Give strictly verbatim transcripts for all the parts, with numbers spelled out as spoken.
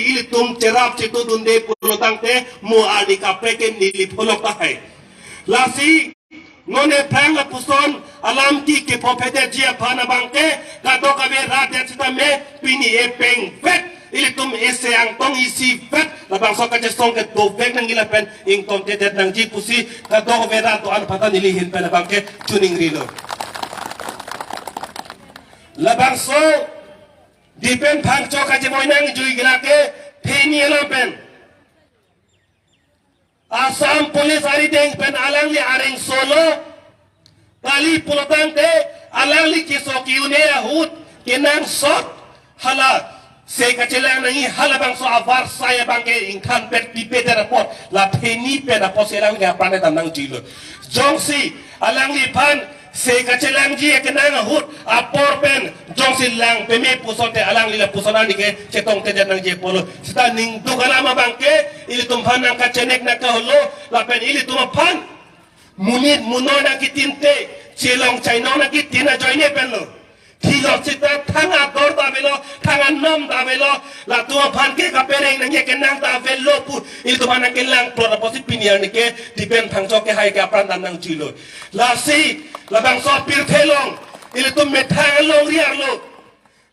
ilitum cherap chetudunde pulotangte mo arni kaprek ke neli pholok tahai. Lasi non ephrang lapuson alam ke kephophedetji aphan abangke kadokave rat det sitame pini epeng vet, ilitum ese angtong isivet labangso kachesong ke dovek nangji lapen ingtontedet nangji pusi kadokave rat do-an aphanta neli ahin pen abangke choningrilo. Labangso Dipen Phangcho kachevoi nangjui gila ke pheni alam pen Assam Police arideng pen alangli areng solo kali pulotangte alangli keso ke-un-e ahut kenangsot hala se kachelang nangji, halabangso avarsai abangke ingthan pet pipe der apot la pheni pen apot si alangli apran dam nangjuilo. Jongsi alangliphan se kachelangji akenang ahut apor pen jongsi lang peme pusote alangli lapuson arni ke chetongtedet nangji apotlo. Seta ningduk alam abangke ilitum aphan nangkachenek nangkaholo lapen ilitum aphan monit monor nangkitinte chelong chainong nangkitin ajoine penlo. Thilot seta thang ador ta avelo, thang anom ta avelo, latum aphan ke kapereng nangji akenang ta avelo pu ilitum aphan nangkelang plot apotsi pini arni ke Dipen Phangcho kehai ke apran dam nangjuilo. Lasi labangso apirthe along ilitum methang alongri arlo,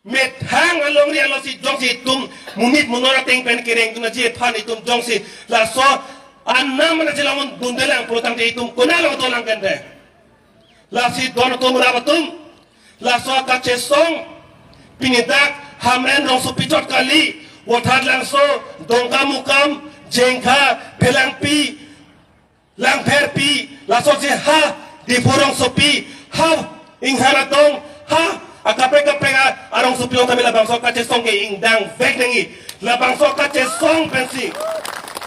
methang alongri arlo si jongsi itum monit monor ateng pen kerengdun aji aphan itum jongsi laso anam mana chelong dundelang pulotangte itum konat along dolang kente. Lasi don atum rap atum, laso kachesong pini dak Hamren rongsopi chot kali, Vothatlangso, Dongkamukam, Jengkha, Phelangpi, Langpherpi, laso si ha Diphu rongsopi, ha Inghan Atong, ha akaprek kaprek a arongsopi along tame labangso kachesong ke ingdang vek nangji. Labangso kachesong pensi,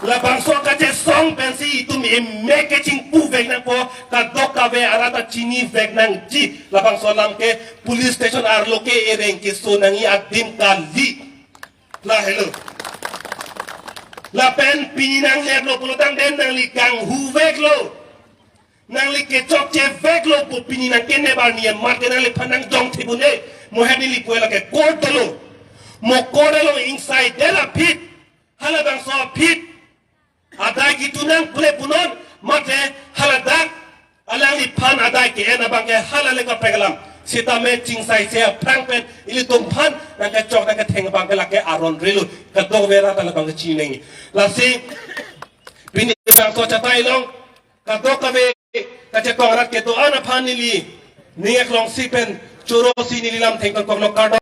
labangso kachesong pensi itum emek kechingpu vek nangpo, kadokave arat ta chini vek nangji. Labangso alam ke police station arlo ke ereng keso nangji adim kali. Lahelo. Lapen pini nangleplo pulotangte nangli kanghu veklo, nangli kechokche veklo pu pini nangkenep arni amat ke nangliphan nangjong thibune. Mo hep neli puela ke court dolo. Mo court along ingsai dela phit, halabangso phit adai kitu nang pule punon, mate haladak alangliphan adai ke-en abangke hala le kaprek alam. Sitame chingsaise aphrang pen ilitum aphan nangkechok nangketheng abangke lake aron relo, kadokave rat ta labangke chini nangji. Lasi pini bangso chatai along kadokave kachetong rat kedo-an aphan neli ning eklongsi pen chorosi neli lam thengkok koklo, kardom.